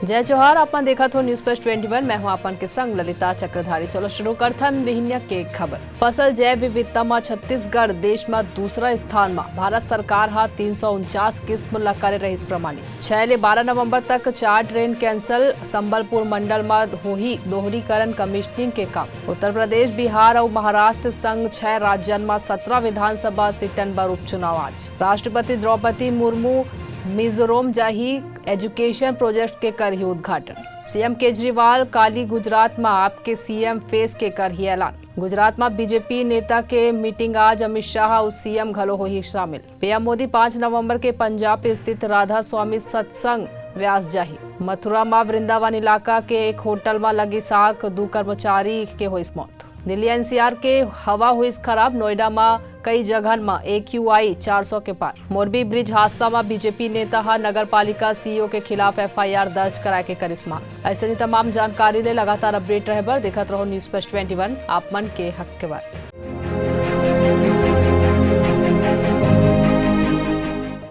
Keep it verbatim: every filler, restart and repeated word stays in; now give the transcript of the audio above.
जय जोहार, आप मन देखत हो News Flash twenty one, मैं हूं आप मन के संग ललिता चक्रधारी। चलो शुरू करथन बिहिनिया के खबर। फसल जैव विविधता म छत्तीसगढ़ देश म दूसरा स्थान म। भारत सरकार ह तीन सौ उनचास किस्म ल करे रहिस प्रमाणित। छह ले बारह नवंबर तक चार ट्रेन cancel, संबलपुर मंडल म होही दोहरीकरण commissioning के काम। उत्तर प्रदेश, बिहार अउ महाराष्ट्र संग छह राज्यन म सत्रह विधानसभा सीटन बर उपचुनाव आज। राष्ट्रपति द्रौपदी मुर्मू मिजोरम जाही, education project के करही उद्घाटन। सीएम केजरीवाल काली गुजरात म आपके सीएम फेस के करही ऐलान। गुजरात म बीजेपी नेता के मीटिंग आज, अमित शाह अउ सीएम घलो होही शामिल। पीएम मोदी पाँच नवंबर के पंजाब स्थित राधा स्वामी सत्संग ब्यास जाही। मथुरा म वृंदावन इलाका के एक होटल म लगिस आग, दू कर्मचारी के होइस मौत। दिल्ली एनसीआर के हवा होइस खराब, नोएडा म कई जगहन म एक्यूआई चार सौ के पार। मोरबी ब्रिज हादसा म बीजेपी नेता ह नगर पालिका सीईओ के खिलाफ एफआईआर दर्ज कराए के करिस मांग। अइसने तमाम जानकारी ले लगातार update रहे बर देखत रहो News Flash twenty one, आप मन के हक के बात।